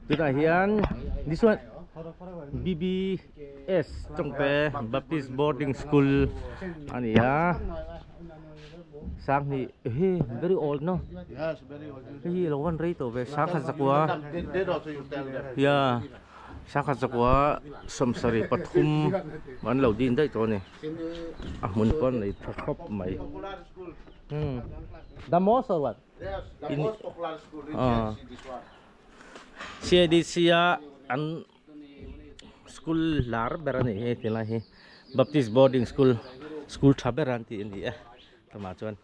Tunah hian this one BBS Chawngte Baptist Boarding School a ni a Sanghnih hi very old no hei hi alo van rei tawh ve Sangha zakua ya Sangha zakua sawmsarih pathum an lo din daih tawh a ni a hmun pawh an nei tha khawp mai the most or what CIDC a an school lar ber a nih hi tilai hi Baptist boarding school school tha ber an tih a ni e tumah chuan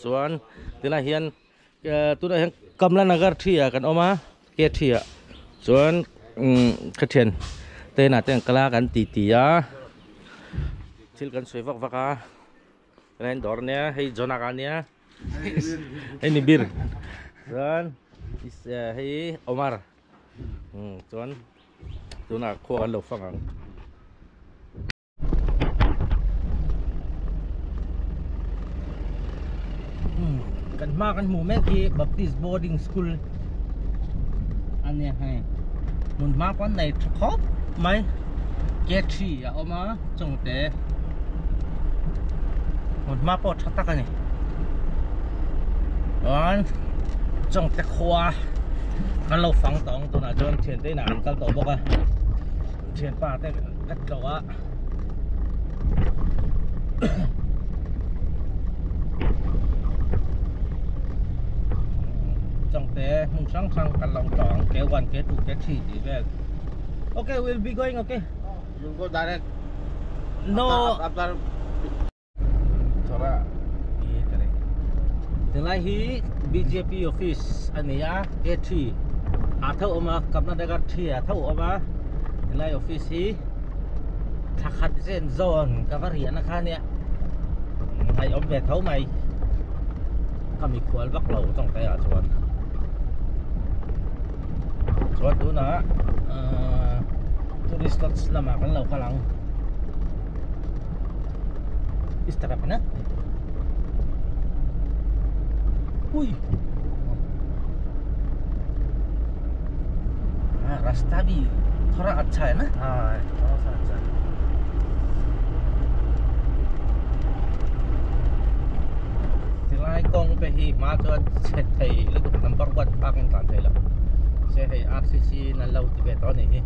chuan tilai hian tunah hian Kamla Nagar thi ah kan awm a K thi ah chuan ka thian te inah te an kal a kan titi a thil kan sawi vak vak a. Ren dawr nia hei Jonak a nia hei ni bir chuan hei Omar chuan tunah khua kan lo fang ang. Kan hma kan hmuh mek hi Baptist boarding school a nia hei hmun hma pawh an nei tha khawp mai K3 a awm a chawngte hmun hma pawh tha tak a ni chuan chawngte khua kan lo fang tawh ang tunah chuan thiante inah kan kal tawh bawk a thianpa te ka tlawh a. Chawngte hmun hrang hrang kan lo tawng K1 K2 K3 tih vel Okay we'll be going okay You go direct No After Thora i kare Tilai hi BJP office a ni a K3 a tho awm a Karnataka 3 a tho awm a tilai office hi thla khat zen zawn ka va riahna kha nia ngaihawm ve tho mai ka mikhual vak lo tawngtai ah chuan chuan tunah ahh tourist lodge lamah kan lo kal ang is taraf na ui हाँ रास्ता भी थोड़ा अच्छा है ना हाँ थोड़ा सा अच्छा है Tilai kawng te hi hma chuan chhe thei lutuk number one phak in tlan thei lo se hei RCC in an lo ti ve tawh a nih hi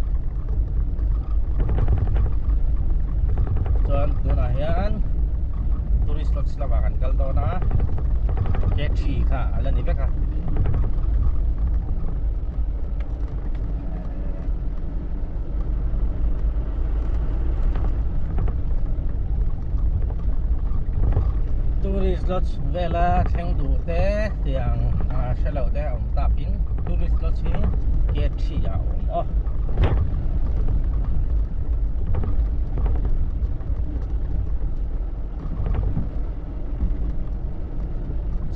chuan tunah hian tourist lodge lamah kan kal dawn a K3 kha a la ni vek a. Tourist lodge vela thleng duh te tiang a hre lo te a awm takin tourist lodge hi gate thi ah a awm aw.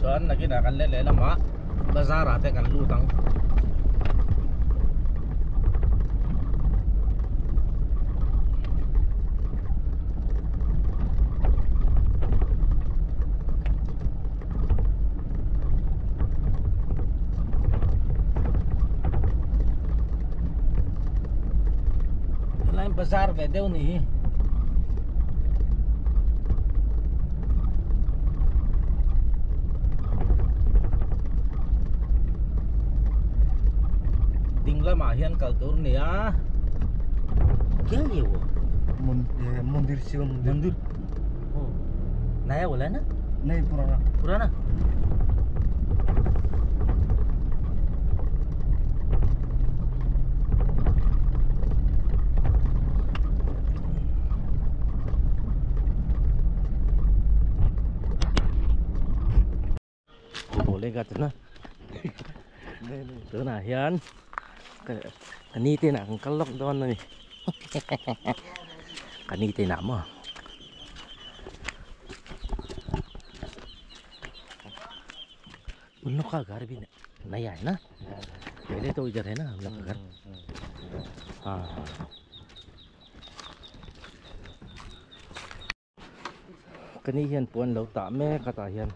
Chuan nakinah kan let leh lamah bazar ah te kan lut ang. Helai bazar ve deuh ni hi. Ding lamah hian kal tur a ni a kya ye wo Mandir Shiv mandir mandir oh naya wala na nahi purana purana बोलेगा तो ना tunah hian ka ni te inah kan kal lawk dawn a ni ka ni te inah maw उन लोग का घर भी नया है ना पहले तो इधर है ना हम लोग का घर हाँ Ka ni hian puan lo tah mek a tah hian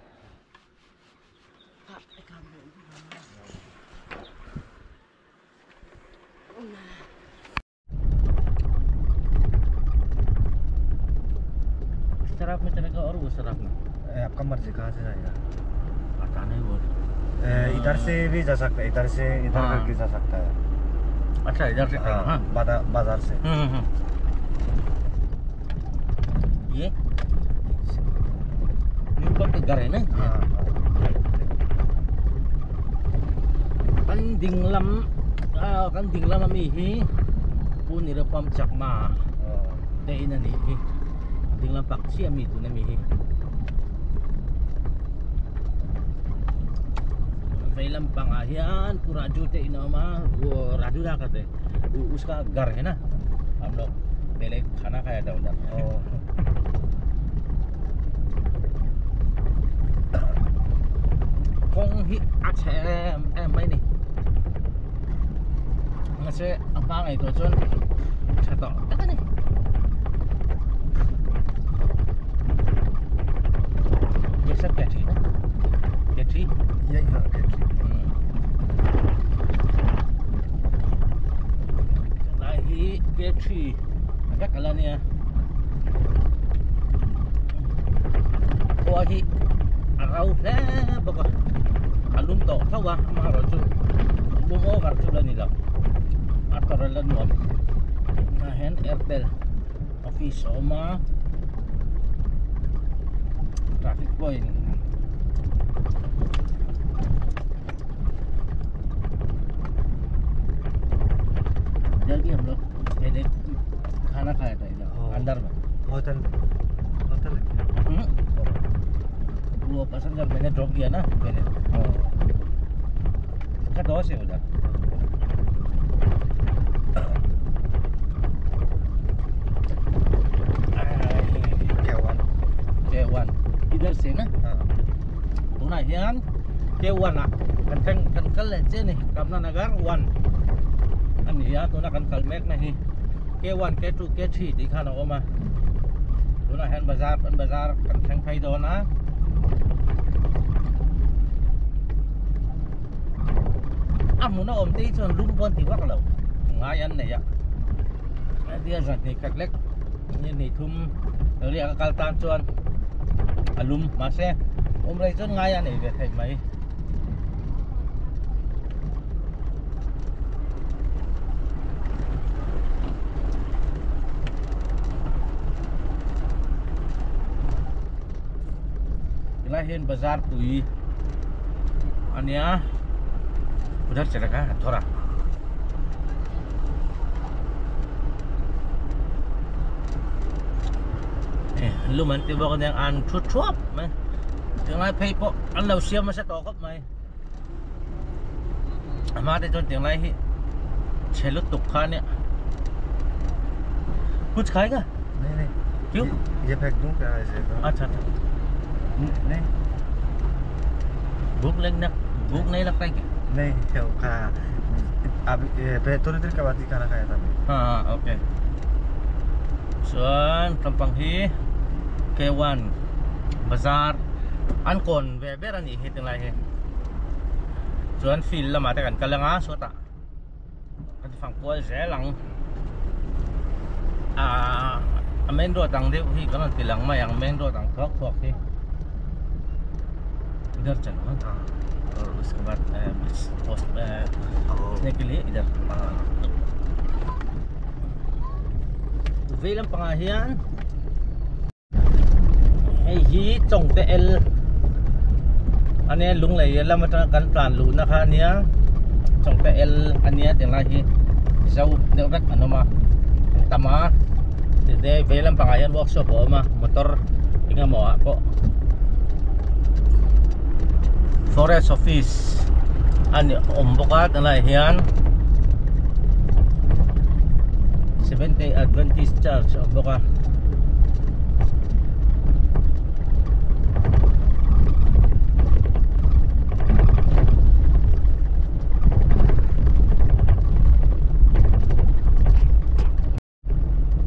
में चलेगा और उस तरफ में आपका मर्जी कहाँ से जाएगा पता नहीं वो इधर से भी जा सकता है इधर से इधर हाँ। करके जा सकता है अच्छा इधर से हाँ, हाँ बाजार से ये न्यू के घर है ना हाँ kan dinglam kan dinglam ami hi punirapam chakma te in ani hi dinglam pak chi ami tu na mi hi veilam panga hian pu Raju te in awm a Raju da ka te uska ghar hai na hum log pehle khana khaya tha udhar kawng hi a chhe em em mai ni mahse a hma ngei tawh chuan tha tawh tak a ni ye sab kya chhiz hai kya chhiz ye ha kya chhiz lai hi kya chhiz vek ala nia khua hi a rau hle bawk a a lum tawh tho a amaherawh chu lum over chu la ni lo a tawrh la nuam tah hian airtel office a awm a traffic point इधर भी हम लोग पहले खाना खाया था इधर अंदर में होटल होटल वो पैसेंजर मैंने ड्रॉप किया ना पहले इसका दोस्त है उधर K1 K1 इधर से ना tuna hian K1 a kan thleng kan kal leh che ni Kamna Nagar 1 ani a tuna kan kal mek na hi K1 K2 K3 tih khan a awm a tunah hian bazar an bazar kan thleng phei dawn a a hmun a awm te hi chuan lum pawn ti vak lo ngai an nei a hetia zan hnih khat lek ni hnih thum riak a kal tan chuan a lum mahse awm rei chuan ngai a nei ve theih mai. Tilai hian bazar pui a nia udhar chelek a thawra. Lum an ti bawk aniang an thu thuap mai tinglai phei pawh an lo siam nasa tawh khawp mai a hma te chuan tinglai hi chhe lutuk kha ania kuch khai ka nahi nahi kyun ye phek dun kya aise acha acha nahi bhook lagna bhook nahi lagta hai kya nahi khaya abhi थोड़ी देर के बाद ही खाना खाया था हाँ हाँ okay chuan lampang hi K1 bazar an kawn ve ber a nih hi tilai hi chuan field lamah te kan kal anga sawtah kan fang kual zel ang ah a main road ang deuh hi kan rawn ti lang mai ang main road ang thuak thuak hi idhar chalo ha aur uske baad post ke liye idhar vei lampangah hian hei hi chawngte el ania lunglei lam atanga kan tlan luhna kha ania chawngte el ania tinglai hi zo deuh vek an awm a tam a tite vei lampangah hian workshop a awm a motor engemaw ah pawh forest office a ni awm bawk a tunlaiah hian Seventh Day Adventist Church a awm bawk a.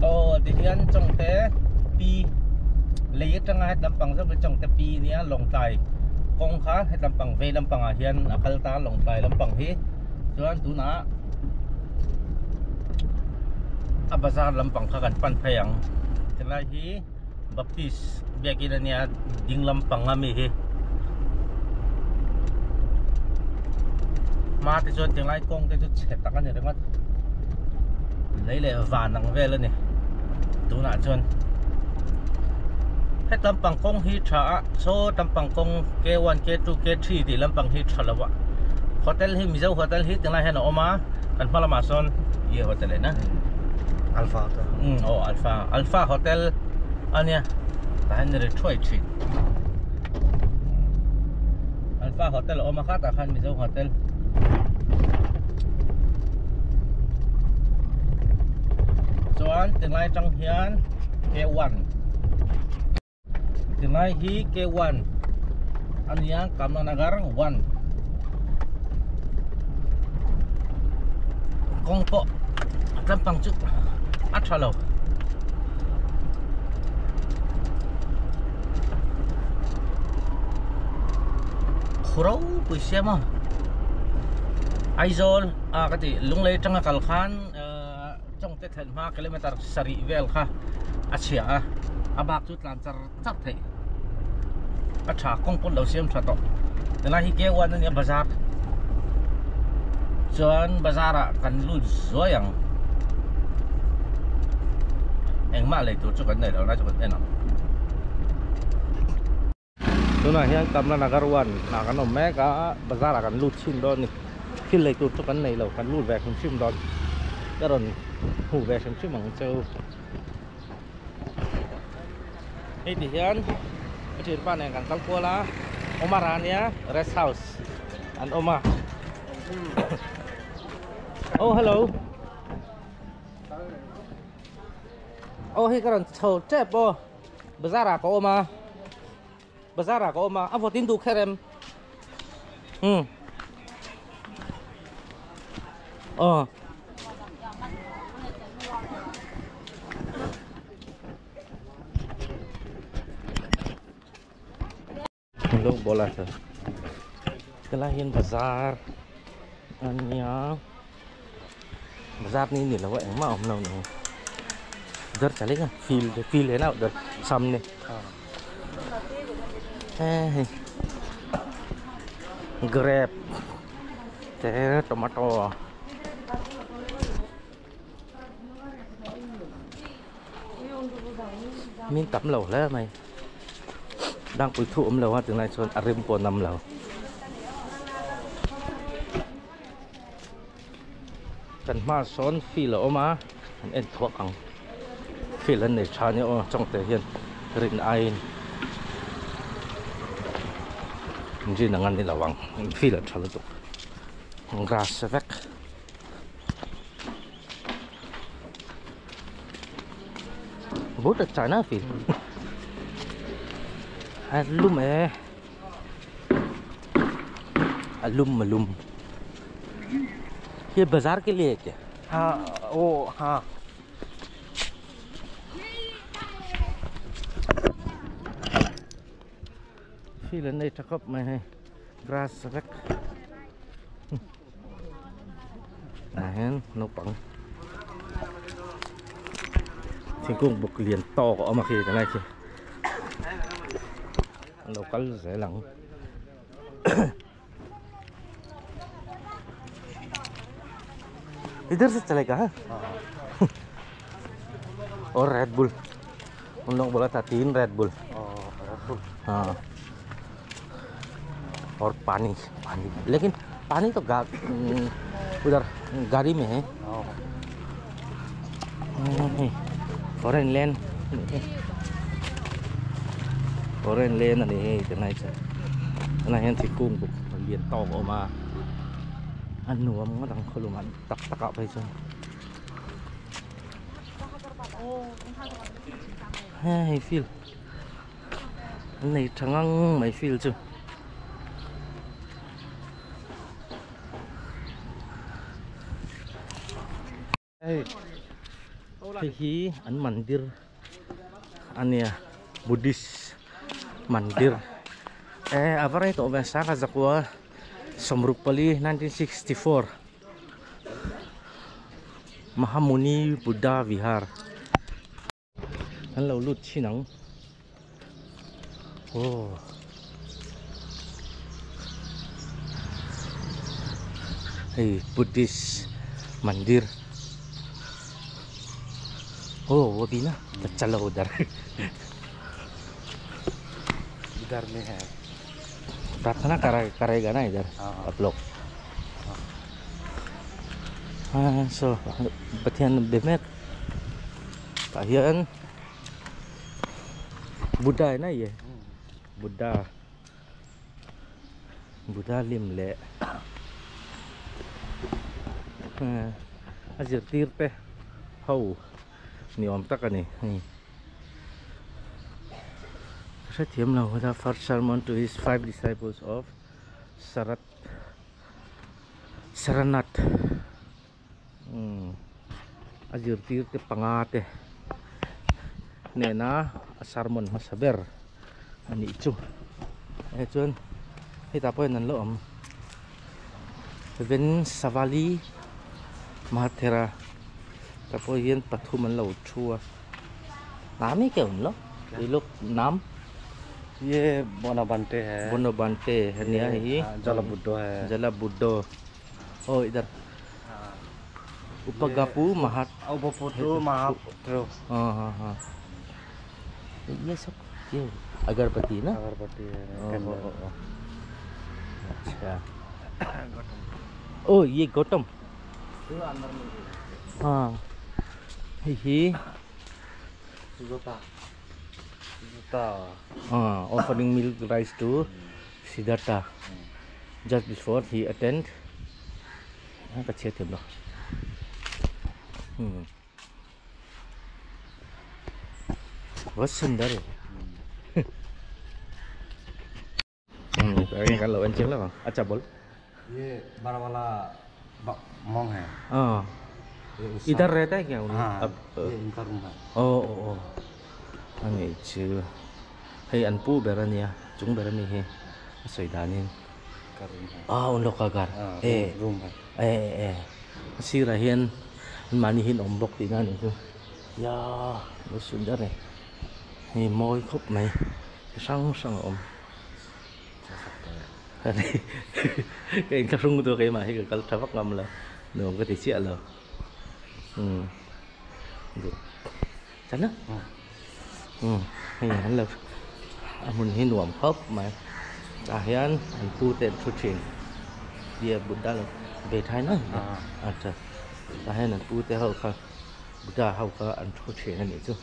Aw tihian Chawngte pi lei atanga het lampang zawk hi Chawngte pi nia Lawngtlai kawng kha het lampang vei lampangah hian a kal ta Lawngtlai lampang hi chuan tunah a bazar lampang kha kan pan phei ang tilai hi Baptist biakin a nia ding lampang a mi hi hma te chuan tinglai kawng te chu chhe tak a ni ringawt lei leh van ang vel a ni tunah chuan het lampang kawng hi tha a saw lampang kawng k one k two k three tih lampang hi tha lo a hotel hi mizo hotel hi tinglai hian a awm a kan hma lamah sawn ye hotel e na Alpha hotel um aw alpha alpha hotel ania tah hian ri thuai thin alpha hotel a awm a khatah khan mizo hotel chuan tinglai atang hian k one Tinglai hi k one ania Kamlanagar one kawng pawh a tlampang chu a tha lo. Khu ropui sia maw Aizawl a ka ti Lunglei atanga kal khan Chawngte thlen hma kilometer sarih vel kha a chhia a a bak chu tlan char char theih a tha kawng pawn lo siam tha tawh tunlai hi K1 ania bazar chuan bazar ah kan lut zuai ang engmah lei tur chu kan nei lo lai chu kan en ang. Tunah hian Kamla Nagar one ah kan awm mek a bazar ah kan lut chhin dawn a ni thil lei tur chu kan nei lo kan lut ve hrim hrim dawn ka rawn hmuh ve hrim hrim ang cheu hei ti hian a thianpa nen kan kal kual a Omar-a ania rest house an awm a oh hello. Aw hei ka rawn chho tep aw bazar ah ka awm a bazar ah ka awm a a vawt in duh kher em um aw हम लोग बोला था helai hian bazar ania bazar ni ni lo engmah a awm lo ni उधर चलेगा field field है ना उधर सामने hei grape te tomato min tam lo hle mai dangpui thu awm lo a tunlai chuan a rim pawh a nam lo. Kan hmaah sawn field a awm a an en thuak ang field an nei tha nia aw chawngte hian rin aiin rin ang a ni lo ang field a tha lutuk grass vek. बहुत अच्छा है ना फिर alum eh alum alum ये बाजार के लिए है क्या हाँ वो हाँ field an nei tha khawp mai hei grass vek ah hian naupang thingkung buk lian tawk a awm a khi tilai khi an lo kal zel ang idhar se chalega ha aur red bull un log bola tha teen red bull हाँ और पानी पानी लेकिन पानी तो गा उधर गाड़ी में है foreign land foreign land ani hei tilai chu tunah hian thingkung buk lian tawk a awm a a nuam ngawt ang khawlum ah tak tak ah phei chuan hei field an nei tha ngang mai field chu. Hei hi an mandir ania buddhist mandir eh a va rei tawh ve sangha zakua sawmruk pali 1964 Mahamuni Buddha Vihar an lo lut thin ang. Aw. Hei Buddhist mandir. Oh, वो भी ना तो चलो उधर इधर में है प्रार्थना करा करेगा ना इधर हाँ। आप लोग हाँ so Pathian be mek tah hian Buddha है ना ये Buddha Buddha lim leh a zirtir te ho ni awm tak a ni hei ka hrethiam lo the first sermon to his five disciples of Sarat Saranath umm a zirtir te panga te hnena a sermon hmasa ber a nih chu hei chuan hetah pawh hian an lo awm Ven Savali Mahathera tah pawh hian pathum an lo thu a nam hi ke awm lo tui luk nam Ye bona bante hai Bono bante ania hei hi Jala Buddha hai Jala Buddha aw idhar Upagapu Mahat Upaputu Mahatro हाँ हाँ हाँ ये सब ये अगरबत्ती ना अगरबत्ती है ओ, कैंडल। ओ, ओ, अच्छा ओ ये गौतम हाँ hei hi Sujata Sujata offering milk rice to Siddhartha just before he attend ka chhiat thiam lo hmm बहुत सुंदर है hmm kan lo en chiang lo अच्छा बोल ये बड़ा वाला मोंग है हाँ ये उस इधर रहता है क्या उन्हें हाँ अब ये इनका रूम है ओ ओ ओ ani chu hei an pu ber ania chung ber ami hi a sawi danin का रूम है a un lo ka gar हाँ e room है e e a sirah hian an mahni hi an awm bawk tihna anih chu ya lo sundar e hei mawi khawp mai chi hrang hrang a awm ka inthlahrung tur keimah hi ka kal tha vak ngam lo nuam ka ti chiah lo umm chan a umm hei an lo a hmun hi nuam khawp mai tah hian an pu te an thu thin bia Buddha lo ve thai na acha tah hian an pu te ho kha Buddha ho kha an thu thin a nih chu.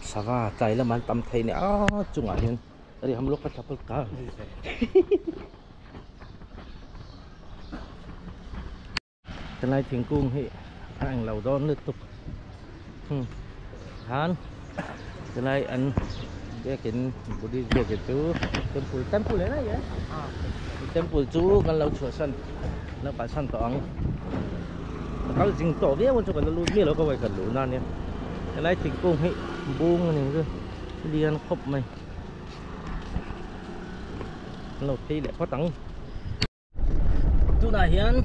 Sava tlai lamah an tam thei a ni a chungah hian ari ham lawk ka thla pawlh ka tilai thingkung hi a englo dawn lutuk khan tilai an biakin buddhist biakin chu temple temple eng ai temple chu kan lo chhuahsan lo kalsan tawh ang ka kal zing tawh viau ang chu kan la lut miah lo ka vawi khat luh na ania helai thingkung hi bung a ni chu lian khawp mai an lo phei leh phawt ang tunah hian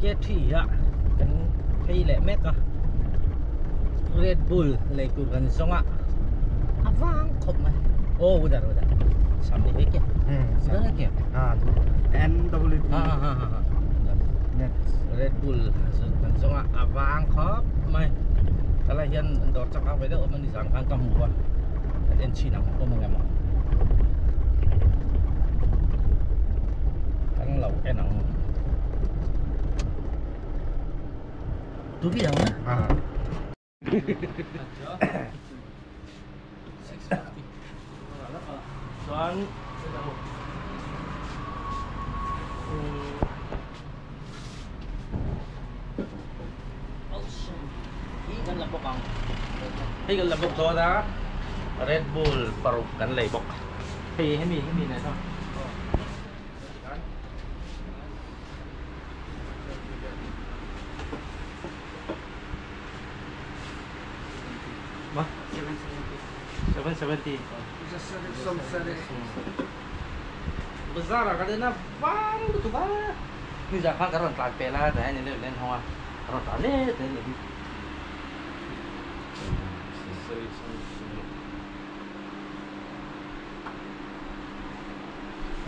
K three ah kan phei leh mek a Red Bull lei tur kan zawng a a vang khawp mai aw udar udar samni hi ke udar hi ke N W ha ha ha ha Red Bull kan zawng a a vang khawp mai talai hian dawr chak ang ve deuh awm a ni zan khan ka hmu a kan en chhin ang awm ang emaw kan lo en ang tu bi ang na chuan hi kan la bawk ang hei kan la bawk dawn a Red Bull paruk kan lei bawk hei hemi hemi nen chuan ma 770 bazar ah ka den a vang lutuk a ni zah khan ka rawn tlan pel a tah hian in lo len hawng a ka rawn tlan let a ni. A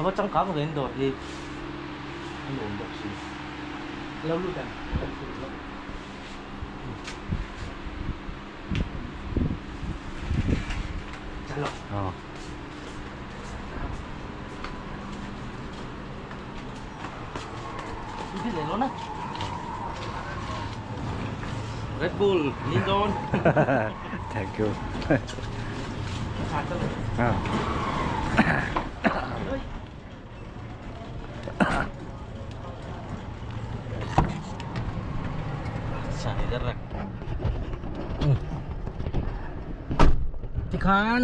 va changkang ve in dawr hi a nuam bawk si. Lo lut ang. Chalo. हाँ इधर ले लो ना Red Bull, Lindon. Thank you. हाँ अच्छा इधर रख tikhan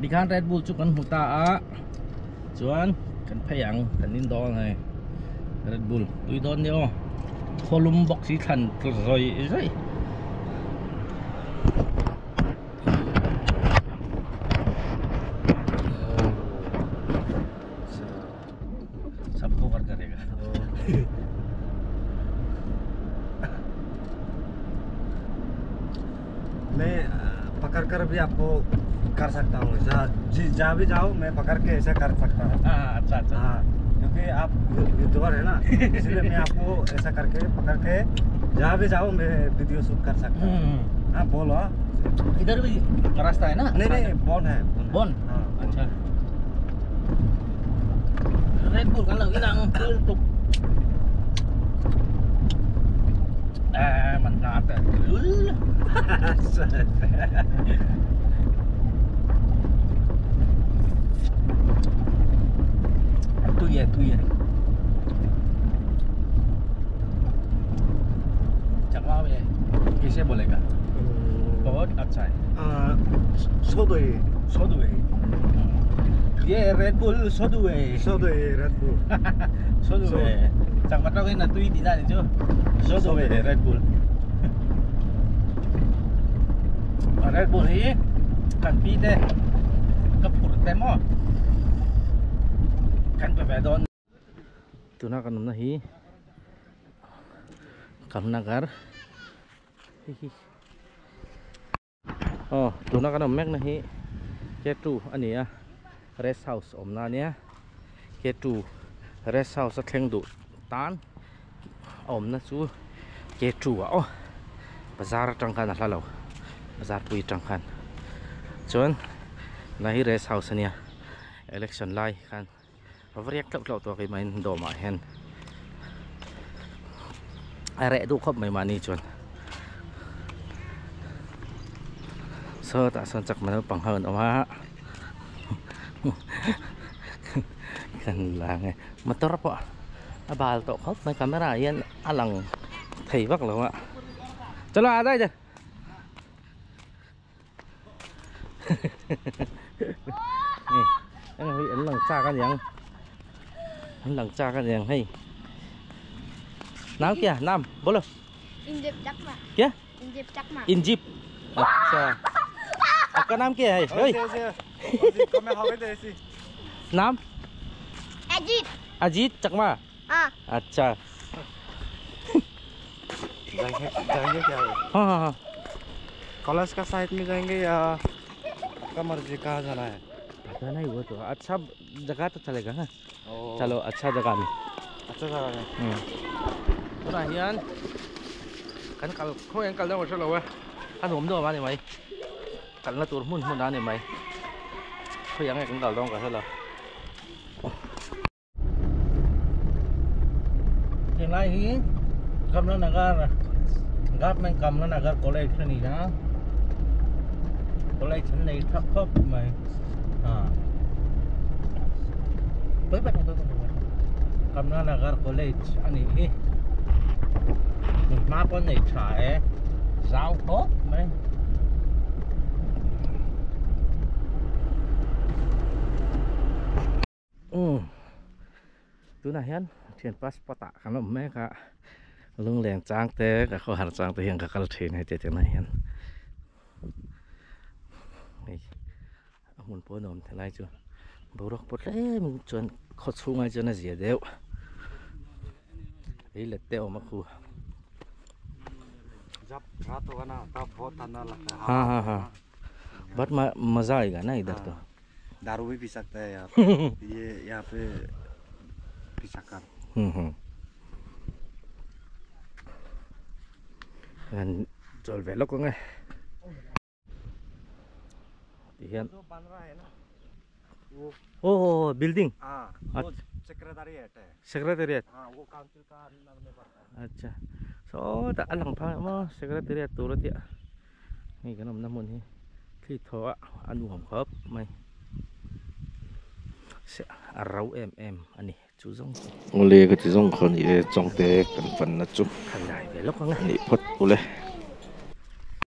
tikhan Red Bull chu kan hmu ta a chuan kan phei ang kan in dawn a ni Red Bull tui dawn nia aw khawlum box hi thlan zawi zawi सब कवर करेगा मैं पकड़ कर भी आपको कर सकता हूँ जहाँ जी जहाँ भी जाओ मैं पकड़ के ऐसा कर सकता हूँ हाँ अच्छा अच्छा हाँ क्योंकि आप यूट्यूबर है ना इसलिए मैं आपको ऐसा करके पकड़ के जहाँ भी जाओ मैं वीडियो शूट कर सकता हूँ हाँ बोलो हाँ। इधर भी रास्ता है ना नहीं नहीं बॉन है बॉन हाँ अच्छा Red Bull kan lagi nang tutup eh mình ngạt lul tui ya चकमा में कैसे बोलेगा बहुत अच्छा है सोदोई सोदुए ये रेड बुल सोदुए सोदोई रेड बुल सोदुए चकमा तो ना तुई दिना जो सोदुए Red Bull Red Bull hi kan pi te ka phur te mo kan pe ve don tuna kan na hi Kamnagar oh tuna kan mek na hi K2 ani a rest house om na nia K2 rest house a thleng du tan om na chu K2 a o bazar atang khan a hla lo bazar pui tang khan chuan na hi rest house ania election lai khan avriak tlauh tlauh tawh keimah in dawmah hian a reh duh khawp mai mahni chuan saw tah sawn chak mai naupang ho an awm a kan lang e motor pawh a bal tawh khawp mai camera ah hian a lang thei vak lo a chalo a dai dai ni an lang chak aniang an lang chak aniang hei नाम क्या नाम बोलो इंजीप चकमा क्या इंजीप चकमा इंजीप अच्छा आपका नाम क्या है ओए नाम अजीत अजीत चकमा हाँ अच्छा जाएंगे जाएंगे क्या हाँ हाँ हाँ कॉलेज का साइड में जाएंगे या आपका मर्जी कहाँ जाना है पता नहीं वो तो अच्छा जगह तो चलेगा ना चलो अच्छा जगह में अच्छा जगह में tunah hian kan kal khawi an kal deuh hre lo e a nuam deuh a ni mai kalna tur hmun hmun a ni mai khawi ang nge kan kal dawn ka hre lo henglai hi Kamla Nagar government Kamla Nagar college ani a college an nei thak khawp mai Kamla Nagar college ani hi ma pawh nei tha e zau khawp mai tunah hian thian passport ah kan awm mek a lungleng chang te ka khaw har chang te hian ka kal thin hei te tunah hian hei a hmun pawh a nuam thelai chu boruak pawh tlem chuan khaw chhungah chuan a zia deuh ei let te awm a khu. जब रात होगा ना तब बहुत ठंडा लगता है। हाँ हवा हाँ आता है हाँ ना। बहुत मजा आएगा ना इधर तो। हाँ, दारू भी पी सकते हैं यहाँ ये यहाँ पे पी सकता। Chawl ve lawk ang e tihian जो बन रहा है ना वो oh building हाँ वो सेक्रेटरीट है। Secretariat हाँ वो काउंसिल का अंदर में पड़ता है। Acha so ta alang pha mo secretariat tur atia hei kan awm na hmun hi thli thaw a a nuam khawp mai se a ro em em ani chu zawng chu Awle ka ti zawng khaw ni e chawngte kan fan na chu khan lai ve lawk ang e ni phawt ule.